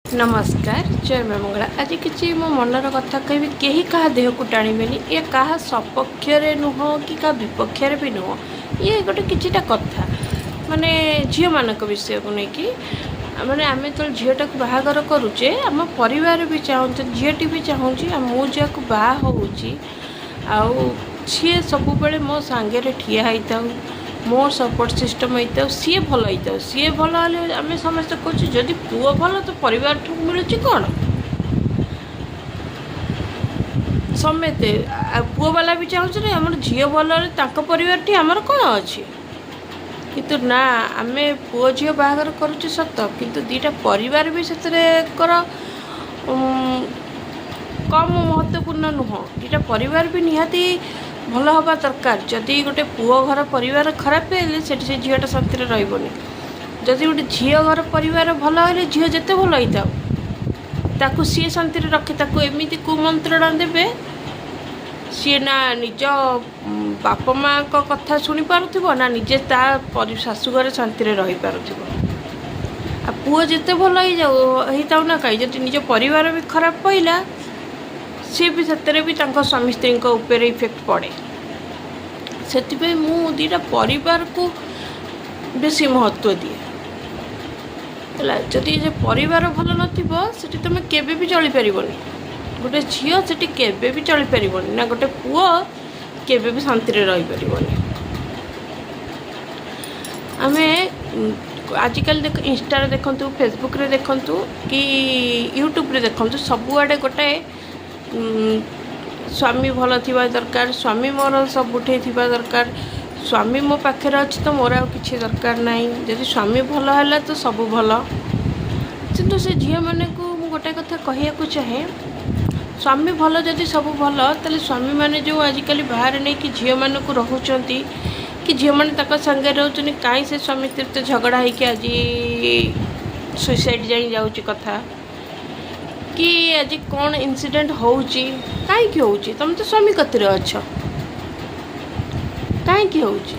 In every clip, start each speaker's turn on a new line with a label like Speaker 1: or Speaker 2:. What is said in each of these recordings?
Speaker 1: ନମସ୍କାର, ଜୟ ମା ମଙ୍ଗଳା। ଆଜି କିଛି ମୋ ମନର କଥା କହିବି। କେହି କାହା ଦେହକୁ ଟାଣିବେନି। ଇଏ କାହା ସପକ୍ଷରେ ନୁହଁ କି କାହା ବିପକ୍ଷରେ ବି ନୁହଁ। ଇଏ ଗୋଟେ କିଛିଟା କଥା, ମାନେ ଝିଅମାନଙ୍କ ବିଷୟକୁ ନେଇକି। ମାନେ ଆମେ ଯେତେବେଳେ ଝିଅଟାକୁ ବାହାଘର କରୁଛେ, ଆମ ପରିବାର ବି ଚାହୁଁଛନ୍ତି, ଝିଅଟି ବି ଚାହୁଁଛି ଆଉ ମୁଁ ଯାହାକୁ ବାହା ହେଉଛି ଆଉ ସିଏ ସବୁବେଳେ ମୋ ସାଙ୍ଗରେ ଠିଆ ହେଇଥାଉ, ମୋ ସପୋର୍ଟ ସିଷ୍ଟମ୍ ହେଇଥାଉ, ସିଏ ଭଲ ହେଇଥାଉ। ସିଏ ଭଲ ହେଲେ ଆମେ ସମସ୍ତେ କହୁଛୁ, ଯଦି ପୁଅ ଭଲ ତ ପରିବାରଠୁ ମିଳୁଛି କ'ଣ? ସମେତେ ଆଉ ପୁଅବାଲା ବି ଚାହୁଁଛନ୍ତି ଆମର ଝିଅ ଭଲ ହେଲେ ତାଙ୍କ ପରିବାରଠି ଆମର କ'ଣ ଅଛି। କିନ୍ତୁ ନା, ଆମେ ପୁଅ ଝିଅ ବାହାଘର କରୁଛୁ ସତ, କିନ୍ତୁ ଦୁଇଟା ପରିବାର ବି ସେଥିରେ କର କମ୍ ମହତ୍ତ୍ୱପୂର୍ଣ୍ଣ ନୁହଁ। ଦୁଇଟା ପରିବାର ବି ନିହାତି ଭଲ ହେବା ଦରକାର। ଯଦି ଗୋଟେ ପୁଅ ଘର ପରିବାର ଖରାପ ହେଲେ, ସେଠି ସେ ଝିଅଟା ଶାନ୍ତିରେ ରହିବନି। ଯଦି ଗୋଟେ ଝିଅ ଘର ପରିବାର ଭଲ ହେଲେ, ଝିଅ ଯେତେ ଭଲ ହେଇଥାଉ, ତାକୁ ସିଏ ଶାନ୍ତିରେ ରଖେ। ତାକୁ ଏମିତି କୁମନ୍ତ୍ରଣା ଦେବେ, ସିଏ ନା ନିଜ ବାପା ମାଆଙ୍କ କଥା ଶୁଣିପାରୁଥିବ, ନା ନିଜେ ତା ଶାଶୁଘରେ ଶାନ୍ତିରେ ରହିପାରୁଥିବ। ଆଉ ପୁଅ ଯେତେ ଭଲ ହେଇଥାଉ ନା କାହିଁ, ଯଦି ନିଜ ପରିବାର ବି ଖରାପ ପଇଲା, ସିଏ ବି ସେଥିରେ ବି ତାଙ୍କ ସ୍ୱାମୀ ସ୍ତ୍ରୀଙ୍କ ଉପରେ ଇଫେକ୍ଟ ପଡ଼େ। ସେଥିପାଇଁ ମୁଁ ଦୁଇଟା ପରିବାରକୁ ବେଶୀ ମହତ୍ତ୍ୱ ଦିଏ। ହେଲା, ଯଦି ସେ ପରିବାର ଭଲ ନଥିବ, ସେଠି ତୁମେ କେବେ ବି ଚଳିପାରିବନି। ଗୋଟେ ଝିଅ ସେଠି କେବେ ବି ଚଳିପାରିବନି, ନା ଗୋଟେ ପୁଅ କେବେ ବି ଶାନ୍ତିରେ ରହିପାରିବନି। ଆମେ ଆଜିକାଲି ଦେଖ, ଇନଷ୍ଟାରେ ଦେଖନ୍ତୁ, ଫେସବୁକ୍ରେ ଦେଖନ୍ତୁ କି ୟୁଟ୍ୟୁବରେ ଦେଖନ୍ତୁ, ସବୁଆଡ଼େ ଗୋଟେ ସ୍ୱାମୀ ଭଲ ଥିବା ଦରକାର, ସ୍ୱାମୀ ମୋର ସବୁଠି ଥିବା ଦରକାର, ସ୍ୱାମୀ ମୋ ପାଖରେ ଅଛି ତ ମୋର ଆଉ କିଛି ଦରକାର ନାହିଁ, ଯଦି ସ୍ୱାମୀ ଭଲ ହେଲା ତ ସବୁ ଭଲ। କିନ୍ତୁ ସେ ଝିଅମାନଙ୍କୁ ମୁଁ ଗୋଟେ କଥା କହିବାକୁ ଚାହେଁ, ସ୍ୱାମୀ ଭଲ ଯଦି ସବୁ ଭଲ, ତାହେଲେ ସ୍ୱାମୀମାନେ ଯେଉଁ ଆଜିକାଲି ବାହାରେ ନେଇକି ଝିଅମାନଙ୍କୁ ରହୁଛନ୍ତି କି ଝିଅମାନେ ତାଙ୍କ ସାଙ୍ଗରେ ରହୁଛନ୍ତି, କାହିଁ ସେ ସ୍ୱାମୀ ସ୍ତ୍ରୀ ତ ଝଗଡ଼ା ହେଇକି ଆଜି ସୁଇସାଇଡ଼୍ ଯାଇ ଯାଉଛି କଥା, କି ଆଜି କ'ଣ ଇନସିଡେଣ୍ଟ ହେଉଛି? କାହିଁକି ହେଉଛି? ତୁମେ ତ ସ୍ୱାମୀ କତିରେ ଅଛ, କାହିଁକି ହେଉଛି?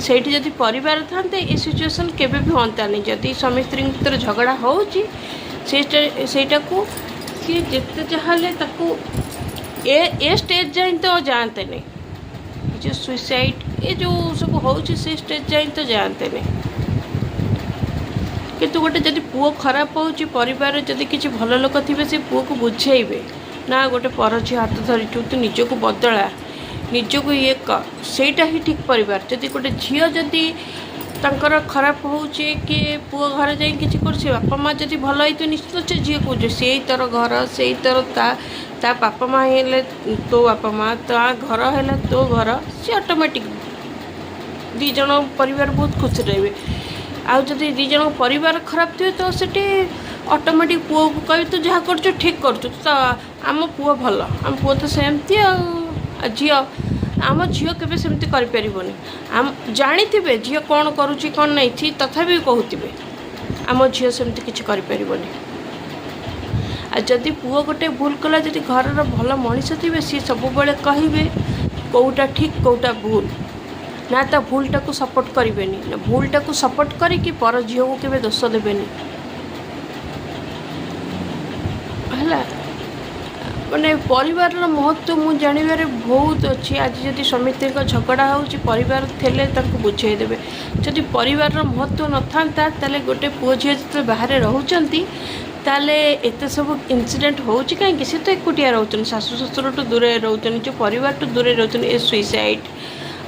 Speaker 1: ସେଇଠି ଯଦି ପରିବାର ଥାନ୍ତେ, ଏ ସିଚୁଏସନ୍ କେବେ ବି ହୁଅନ୍ତାନି। ଯଦି ସ୍ୱାମୀ ସ୍ତ୍ରୀଙ୍କ ଭିତରେ ଝଗଡ଼ା ହେଉଛି, ସେଇଟାକୁ ସିଏ ଯେତେ ଯାହା ହେଲେ ତାକୁ ଏ ଷ୍ଟେଜ୍ ଯାଏଁ ତ ଯାଆନ୍ତେନି। ଏ ଯେଉଁ ସୁଇସାଇଡ଼୍, ଏ ଯେଉଁ ସବୁ ହେଉଛି, ସେ ଷ୍ଟେଜ୍ ଯାଏଁ ତ ଯାଆନ୍ତେନି। କିନ୍ତୁ ଗୋଟେ ଯଦି ପୁଅ ଖରାପ ହେଉଛି, ପରିବାରରେ ଯଦି କିଛି ଭଲ ଲୋକ ଥିବେ, ସେ ପୁଅକୁ ବୁଝେଇବେ ନା, ଗୋଟେ ପର ଝିଅ ହାତ ଧରିଛୁ, ତୁ ନିଜକୁ ବଦଳା, ନିଜକୁ ଇଏ କର। ସେଇଟା ହିଁ ଠିକ୍ ପରିବାର। ଯଦି ଗୋଟେ ଝିଅ ଯଦି ତାଙ୍କର ଖରାପ ହେଉଛି କି ପୁଅ ଘରେ ଯାଇ କିଛି କରୁଛି, ବାପା ମା' ଯଦି ଭଲ ହେଇଥିବେ, ନିଶ୍ଚିତ ସେ ଝିଅ କହୁଛି, ସେଇ ତୋର ଘର, ସେଇ ତୋର ତା ବାପା ମା' ହେଲେ ତୋ ବାପା ମା', ତା ଘର ହେଲା ତୋ ଘର। ସେ ଅଟୋମେଟିକ୍ ଦୁଇ ଜଣ ପରିବାର ବହୁତ ଖୁସିରେ ରହିବେ। ଆଉ ଯଦି ଦୁଇ ଜଣଙ୍କ ପରିବାର ଖରାପ ଥିବେ, ତ ସେଠି ଅଟୋମେଟିକ୍ ପୁଅକୁ କହିବେ, ତୁ ଯାହା କରୁଛୁ ଠିକ୍ କରୁଛୁ ତ, ଆମ ପୁଅ ଭଲ, ଆମ ପୁଅ ତ ସେମିତି, ଆଉ ଝିଅ, ଆମ ଝିଅ କେବେ ସେମିତି କରିପାରିବନି। ଆମ ଜାଣିଥିବେ ଝିଅ କ'ଣ କରୁଛି କ'ଣ ନାହିଁ, ତଥାପି କହୁଥିବେ ଆମ ଝିଅ ସେମିତି କିଛି କରିପାରିବନି। ଆଉ ଯଦି ପୁଅ ଗୋଟେ ଭୁଲ କଲା, ଯଦି ଘରର ଭଲ ମଣିଷ ଥିବେ, ସିଏ ସବୁବେଳେ କହିବେ କେଉଁଟା ଠିକ୍, କେଉଁଟା ଭୁଲ। ନା ତା ଭୁଲଟାକୁ ସପୋର୍ଟ କରିବେନି, ନା ଭୁଲଟାକୁ ସପୋର୍ଟ କରିକି ପର ଝିଅକୁ କେବେ ଦୋଷ ଦେବେନି। ହେଲା, ମାନେ ପରିବାରର ମହତ୍ତ୍ୱ ମୁଁ ଜାଣିବାରେ ବହୁତ ଅଛି। ଆଜି ଯଦି ସ୍ୱାମୀ ସ୍ତ୍ରୀଙ୍କ ଝଗଡ଼ା ହେଉଛି, ପରିବାର ଥିଲେ ତାଙ୍କୁ ବୁଝେଇ ଦେବେ। ଯଦି ପରିବାରର ମହତ୍ତ୍ୱ ନଥାନ୍ତା, ତାହେଲେ ଗୋଟେ ପୁଅ ଝିଅ ଯେତେବେଳେ ବାହାରେ ରହୁଛନ୍ତି, ତାହେଲେ ଏତେ ସବୁ ଇନସିଡେଣ୍ଟ ହେଉଛି କାହିଁକି? ସେ ତ ଏକୁଟିଆ ରହୁଛନ୍ତି, ଶାଶୁ ଶ୍ୱଶୁରଠୁ ଦୂରରେ ରହୁଛନ୍ତି, ନିଜ ପରିବାରଠୁ ଦୂରରେ ରହୁଛନ୍ତି। ଏ ସୁଇସାଇଡ଼୍,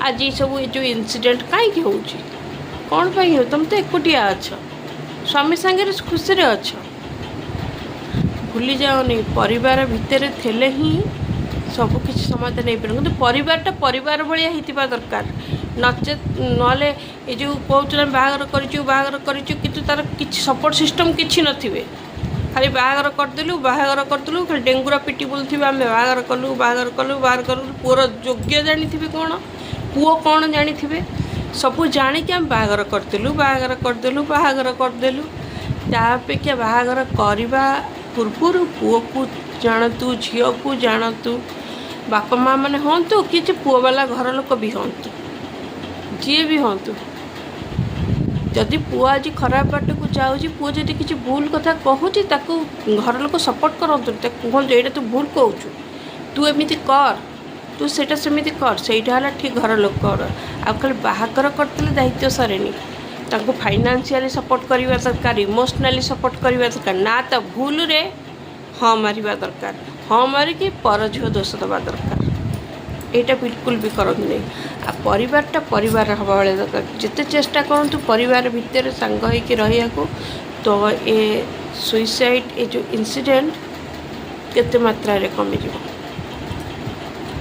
Speaker 1: ଆଜି ସବୁ ଏ ଯେଉଁ ଇନସିଡେଣ୍ଟ କାହିଁକି ହେଉଛି? କ'ଣ ପାଇଁ ହେଉଛି? ତୁମେ ତ ଏକୁଟିଆ ଅଛ, ସ୍ୱାମୀ ସାଙ୍ଗରେ ଖୁସିରେ ଅଛ। ଭୁଲି ଯାଅନି, ପରିବାର ଭିତରେ ଥିଲେ ହିଁ ସବୁକିଛି ସମାଧାନ ହେଇପାରିବ। କିନ୍ତୁ ପରିବାରଟା ପରିବାର ଭଳିଆ ହେଇଥିବା ଦରକାର। ନଚେତ୍ ନହେଲେ ଏ ଯେଉଁ କହୁଛୁ ଆମେ ବାହାଘର କରିଛୁ, ବାହାଘର କରିଛୁ, କିନ୍ତୁ ତା'ର କିଛି ସପୋର୍ଟ ସିଷ୍ଟମ୍ କିଛି ନଥିବେ। ଖାଲି ବାହାଘର କରିଦେଲୁ, ବାହାଘର କରିଦେଲୁ, ଖାଲି ଡେଙ୍ଗୁରା ପିଟି ବୁଲୁଥିବେ, ଆମେ ବାହାଘର କଲୁ, ବାହାଘର କଲୁ, ବାହାଘର କଲୁ। ପୁଅର ଯୋଗ୍ୟ ଜାଣିଥିବେ କ'ଣ, ପୁଅ କ'ଣ ଜାଣିଥିବେ, ସବୁ ଜାଣିକି ଆମେ ବାହାଘର କରିଦେଲୁ, ବାହାଘର କରିଦେଲୁ, ବାହାଘର କରିଦେଲୁ। ତା ଅପେକ୍ଷା ବାହାଘର କରିବା ପୂର୍ବରୁ ପୁଅକୁ ଜାଣନ୍ତୁ, ଝିଅକୁ ଜାଣନ୍ତୁ, ବାପା ମା' ମାନେ ହୁଅନ୍ତୁ କି ପୁଅବାଲା ଘର ଲୋକ ବି ହୁଅନ୍ତୁ, ଯିଏ ବି ହୁଅନ୍ତୁ। ଯଦି ପୁଅ ଆଜି ଖରାପ ବାଟକୁ ଯାଉଛି, ପୁଅ ଯଦି କିଛି ଭୁଲ କଥା କହୁଛି, ତାକୁ ଘର ଲୋକ ସପୋର୍ଟ କରନ୍ତୁନି। ତାକୁ କୁହନ୍ତୁ, ଏଇଟା ତୁ ଭୁଲ କହୁଛୁ, ତୁ ଏମିତି କର, ତୁ ସେଇଟା ସେମିତି କର। ସେଇଟା ହେଲା ଠିକ୍ ଘର ଲୋକର। ଆଉ ଖାଲି ବାହାଘର କରିଦେଲେ ଦାୟିତ୍ୱ ସରେନି। ତାଙ୍କୁ ଫାଇନାନ୍ସିଆଲି ସପୋର୍ଟ କରିବା ଦରକାର, ଇମୋସନାଲି ସପୋର୍ଟ କରିବା ଦରକାର। ନା ତା ଭୁଲରେ ହଁ ମାରିବା ଦରକାର, ହଁ ମାରିକି ପର ଝିଅ ଦୋଷ ଦେବା ଦରକାର, ଏଇଟା ବିଲକୁଲ ବି କରନ୍ତୁନି। ଆଉ ପରିବାରଟା ପରିବାର ହେବା ଭଳିଆ ଦରକାର। ଯେତେ ଚେଷ୍ଟା କରନ୍ତୁ ପରିବାର ଭିତରେ ସାଙ୍ଗ ହେଇକି ରହିବାକୁ, ତ ଏ ସୁଇସାଇଡ଼, ଏ ଯେଉଁ ଇନସିଡେଣ୍ଟ କେତେ ମାତ୍ରାରେ କମିଯିବ।